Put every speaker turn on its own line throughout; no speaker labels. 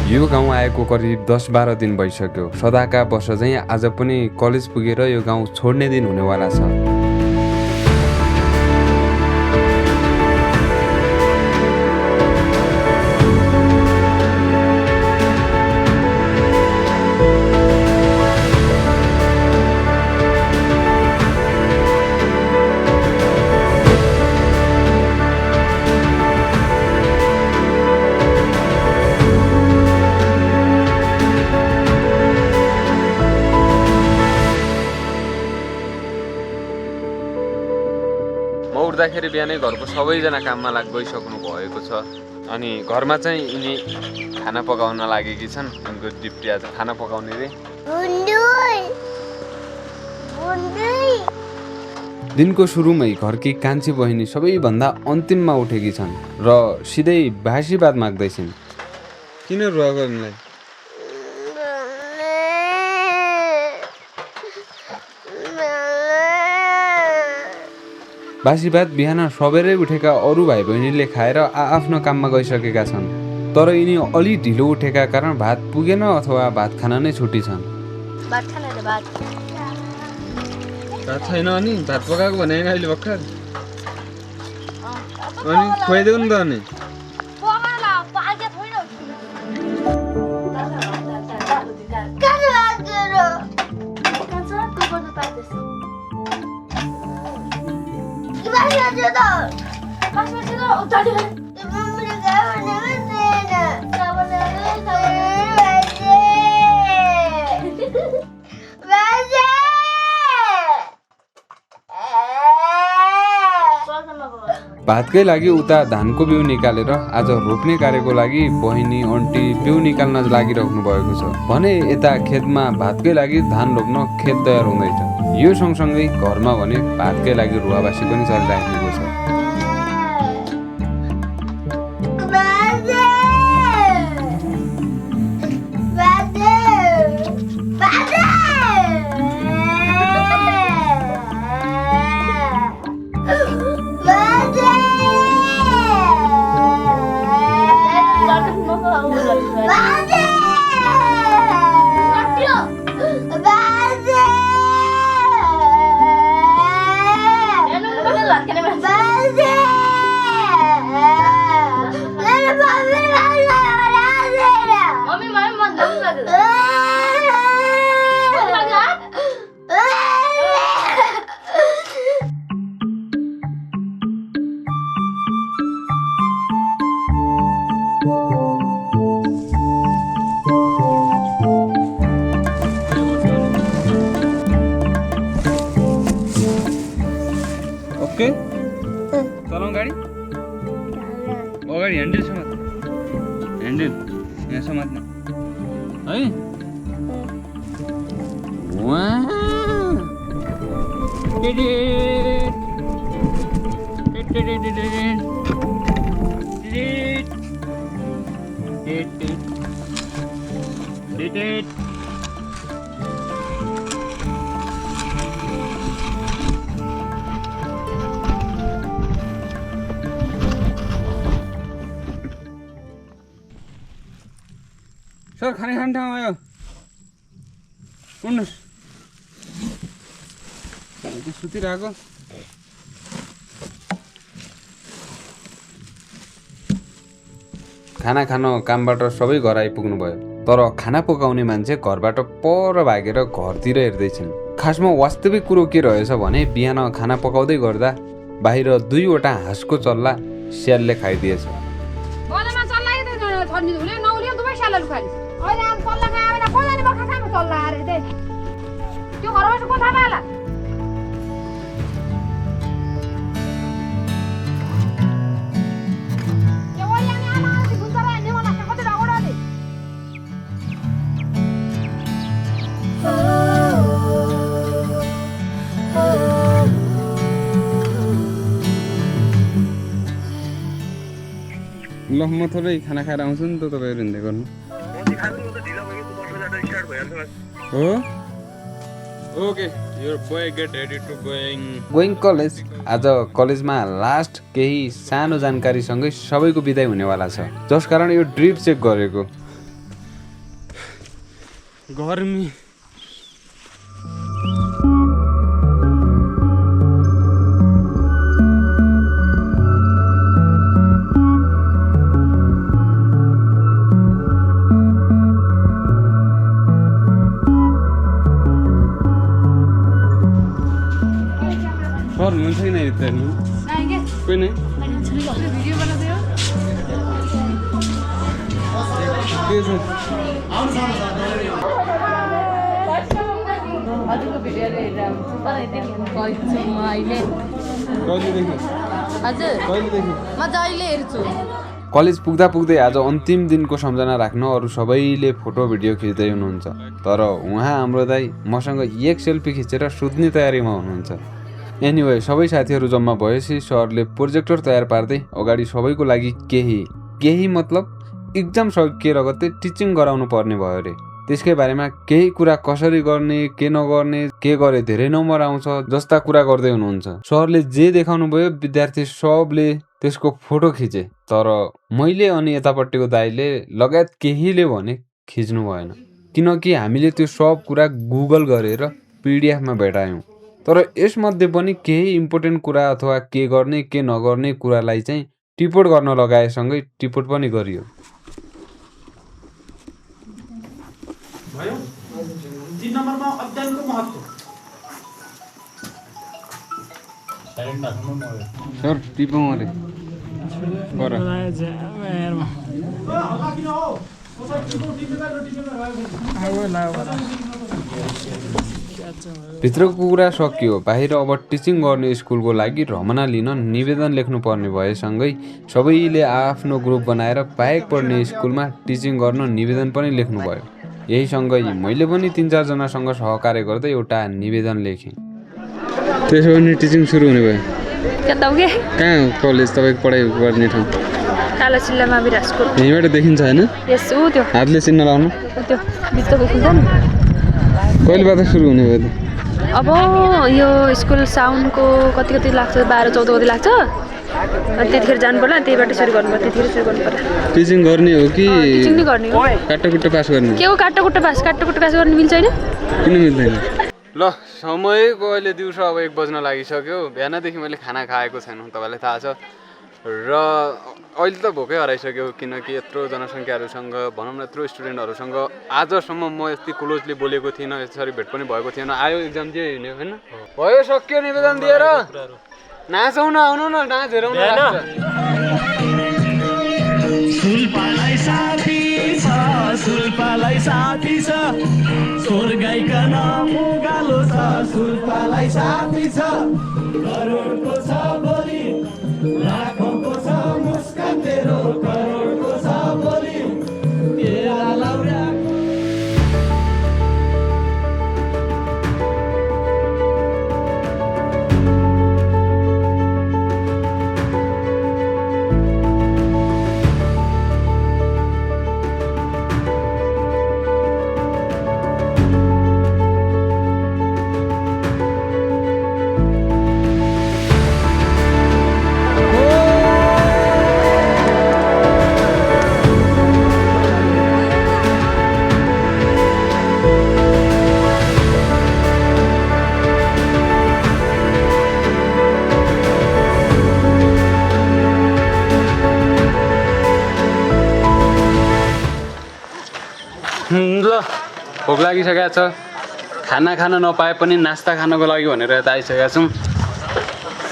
यो गाउँ आएको करिब 10-12 दिन भइसक्यो। सदाका वर्ष चाहिँ आज पनि कलेज पुगेर यो गाउँ छोड्ने दिन हुनेवाला छ। म उठ्दाखेरि बिहानै घरको सबैजना काममा गइसक्नु भएको छ। अनि घरमा चाहिँ यिनी खाना पकाउन लागेकी छन्। उनको डिप्टी आज खाना पकाउने रे। दिनको सुरुमै घरकी कान्छी बहिनी सबैभन्दा अन्तिममा उठेकी छन् र सिधै भाषीवाद माग्दैछिन्। किन रुवा गर्नुलाई? बासी भात बिहान सबेरै उठेका अरू भाइ बहिनीले खाएर आफ्नो काममा गइसकेका छन्। तर यिनी अलि ढिलो उठेका कारण भात पुगेन अथवा भात खान नै छुट्टी छन्।
भात
छैन अनि भात पकाएको भने अहिले भर्खर अनि खुवाइदेऊ नि त अनि। भातकै लागि उता धानको बिउ निकालेर आज रोप्ने कार्यको लागि बहिनी आन्टी बिउ निकाल्न लागिराख्नु भएको छ भने यता खेतमा भातकै लागि धान रोप्न खेत तयार हुँदैछ। यो सँगसँगै घरमा भने भातकै लागि रुवाबासी पनि चलिराखेको छ। ओके चलाऊ गाडी अगाडि ह्यान्डल समात्नु ह्यान्डल यहाँ समात्नु है। सर खाने ठाउँ आयो उड्नुहोस्। सुतिरहेको खाना खान कामबाट सबै घर आइपुग्नु भयो। तर खाना पकाउने मान्छे घरबाट पर भागेर घरतिर हेर्दैछन्। खासमा वास्तविक कुरो के रहेछ भने बिहान खाना पकाउँदै गर्दा बाहिर 2वटा हाँसको चल्ला स्यालले खाइदिएछ। ल म थोरै खाना खाएर आउँछु नि त तपाईँहरू हिँड्दै गर्नु हो। Okay your boy get ready to going college. आज कलेजमा लास्ट केही सानो जानकारीसँगै सबैको बिदाई हुनेवाला छ, जसकारण यो ड्रिप चेक गरेको। गर्मी सर हुन्छ कि नहीं इतने कोई नहीं
वीडियो बनाते हो हजुरको भिडियो हेरेर अहिले हजुर म जहिले हेर्छु
कलेज पुग्दा पुग्दै आज अन्तिम दिनको सम्झना राख्न अरू सबैले फोटो भिडियो खिच्दै हुनुहुन्छ तर उहाँ हाम्रो दाइ मसँग एक सेल्फी खिचेर सुत्ने तयारीमा हुनुहुन्छ एनिवे सबै साथीहरू जम्मा भएपछि सरले प्रोजेक्टर तयार पार्दै अगाडि सबैको लागि केही मतलब एक्जाम सकिएर गते टिचिङ गराउनु पर्ने भयो अरे त्यसकै बारेमा केही कुरा कसरी गर्ने के नगर्ने के गरे धेरै नम्बर आउँछ जस्ता कुरा गर्दै हुनुहुन्छ सरले जे देखाउनु भयो विद्यार्थी सबले त्यसको फोटो खिचे तर मैले अनि यतापट्टिको दाइले लगायत केहीले भने खिच्नु भएन किनकि हामीले त्यो सब कुरा गुगल गरेर पिडिएफमा भेटायौँ तर यसमध्ये पनि केही इम्पोर्टेन्ट कुरा अथवा के गर्ने के नगर्ने कुरालाई चाहिँ टिपोट गर्न लगाएसँगै टिपोट पनि गरियो
भयो 3 नम्बरमा अध्ययनको महत्त्व
सर टिपौँ अरे गर भित्रको कुरा सकियो बाहिर अब टिचिङ गर्ने स्कुलको लागि रमना लिन निवेदन लेख्नु पर्ने भएसँगै सबैले आफ्नो ग्रुप बनाएर बाहेक पढ्ने स्कुलमा टिचिङ गर्न निवेदन पनि लेख्नु भयो यहीसँगै मैले पनि 3-4 जनासँग सहकार्य गर्दै एउटा निवेदन लेखेँ त्यसो भने टिचिङ सुरु हुने भयो कहाँ हो कलेज तपाईँको पढाइ गर्ने ठाउँ
कालो चिल्लामा विराजको
यहीँबाट देखिन्छ होइन
यस ऊ त्यो
हातले चिन्न लाउनु
त्यो भित्र देखिन्छ नि
कहिलेबाट सुरु हुने भयो त
अब यो स्कुल साउनको कति लाग्छ 12-14 गति लाग्छ अनि त्यतिखेर जानु पर्ला त्यहीबाट सुरु गर्नु पर्छ त्यतिखेर सुरु गर्नु पर्ला
टिचिङ गर्ने हो कि
टिचिङ नै गर्ने हो
काट्टोकुट्टो पास गर्ने
के हो काट्टोकुट्टो पास गर्न मिल्छ हैन
किन मिल्दैन ल समयको अहिले दिउँसो अब 1 बज्न लागिसक्यो बिहानदेखि मैले खाना खाएको छैन तपाईँलाई थाहा छ र अहिले त भोकै हराइसक्यो किनकि यत्रो जनसङ्ख्याहरूसँग भनौँ न यत्रो स्टुडेन्टहरूसँग आजसम्म म यति क्लोजली बोलेको थिइनँ यसरी भेट पनि भएको थिएन आयो एक्जाम दियो हिँड्यो होइन भयो सक्यो निवेदन दिएर नाचौँ न आउनु न नाच हेरौँ
सुलपालाई साथी छ सुलपालाई साथी छ स्वर्गैका नाम गालो छ सुलपालाई साथी छ करोडको छ बोली लाखौँको छ मुस्कान तेरो करोडको छ बोली तेरा लौरा
ल भोक लागिसकेको छ खाना खान नपाए पनि नास्ता खानको लागि भनेर यता आइसकेका छौँ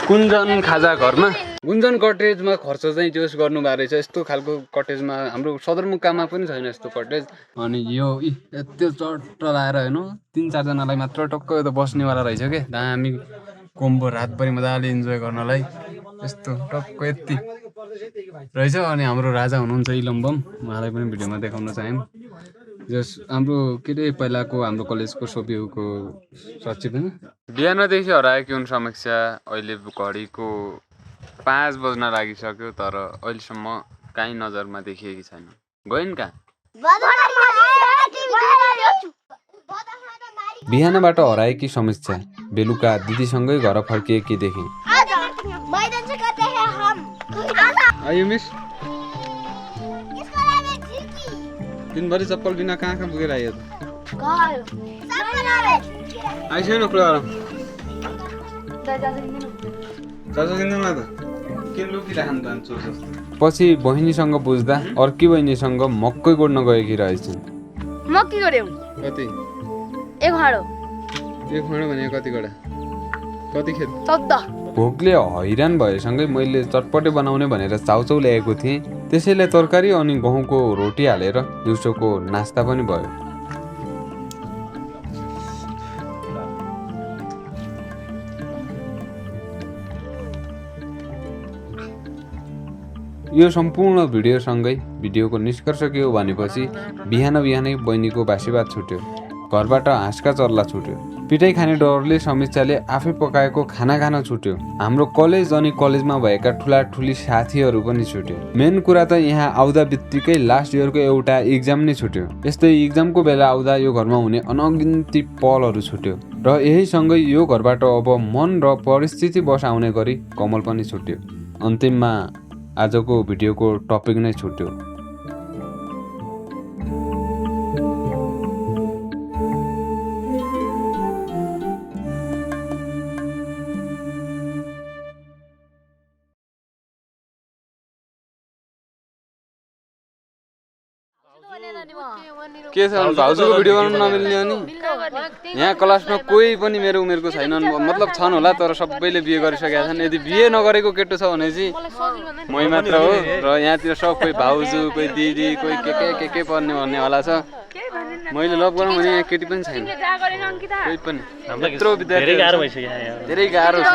गुन्जन खाजा घरमा गुन्जन कटेजमा खर्च चाहिँ जोस गर्नुभएको रहेछ यस्तो खालको कटेजमा हाम्रो सदरमुकाममा पनि छैन यस्तो कटेज अनि यो यत्रो चट्ट लाएर होइन 3-4 जनालाई मात्र टक्क यो त बस्नेवाला रहेछ के दामी कोम्बो रातभरि मजाले इन्जोय गर्नलाई यस्तो टक्क यति रहेछ अनि हाम्रो राजा हुनुहुन्छ इलम्बम उहाँलाई पनि भिडियोमा देखाउन चाह्यौँ जस हाम्रो के अरे पहिलाको हाम्रो कलेजको सोपिएको सचिव होइन बिहानदेखि हराएको हुन् समीक्षा अहिले घडीको 5 बज्न लागिसक्यो तर अहिलेसम्म काहीँ नजरमा देखिएकी छैन गइन् कहाँ बिहानबाट हराएकी समीक्षा बेलुका दिदीसँगै घर फर्किएकी देखेँ आयो मिस दिनभरि चप्पल बिना कहाँ पुगेर आयो त आइसक्यो न कुरा पछि बहिनीसँग बुझ्दा अर्की बहिनीसँग मकै गोड्न गएकी रहेछन्।
मक्की गऱ्यौ
कति
एक हाडो
भने कति गडा कति खेत
14
भोकले हैरान भएसँगै मैले चटपटे बनाउने भनेर चाउचाउ ल्याएको थिएँ। त्यसैले तरकारी अनि गहुँको रोटी हालेर दिउँसोको नास्ता पनि भयो। यो सम्पूर्ण भिडियोको निष्कर्ष के हो भनेपछि बिहान बिहानै बहिनीको बासीभात छुट्यो, घरबाट हाँसका चल्ला छुट्यो, पिटाइ खाने डरले समीक्षाले आफै पकाएको खाना खान छुट्यो, हाम्रो कलेज अनि कलेजमा भएका ठुला ठुली साथीहरू पनि छुट्यो। मेन कुरा त यहाँ आउँदा बित्तिकै लास्ट इयरको एउटा इक्जाम नै छुट्यो। यस्तै इक्जामको बेला आउँदा यो घरमा हुने अनगिन्ती पलहरू छुट्यो र यही सँगै यो घरबाट अब मन र परिस्थिति बस आउने गरी कमल पनि छुट्यो। अन्तिममा आजको भिडियोको टपिक नै छुट्यो। के छ भाउजूको भिडियो बनाउन नमिल्ने अनि यहाँ क्लासमा कोही पनि मेरो उमेरको छैनन्, मतलब छन् होला तर सबैले बिहे गरिसकेका छन्। यदि बिहे नगरेको केटो छ भने चाहिँ मै मात्र हो र यहाँतिर सब कोही भाउजू कोही दिदी कोही के पर्ने भन्ने होला छ। मैले लभ गरौँ भने यहाँ केटी पनि छैन कोही पनि। यत्रो विद्यार्थी धेरै गाह्रो छ।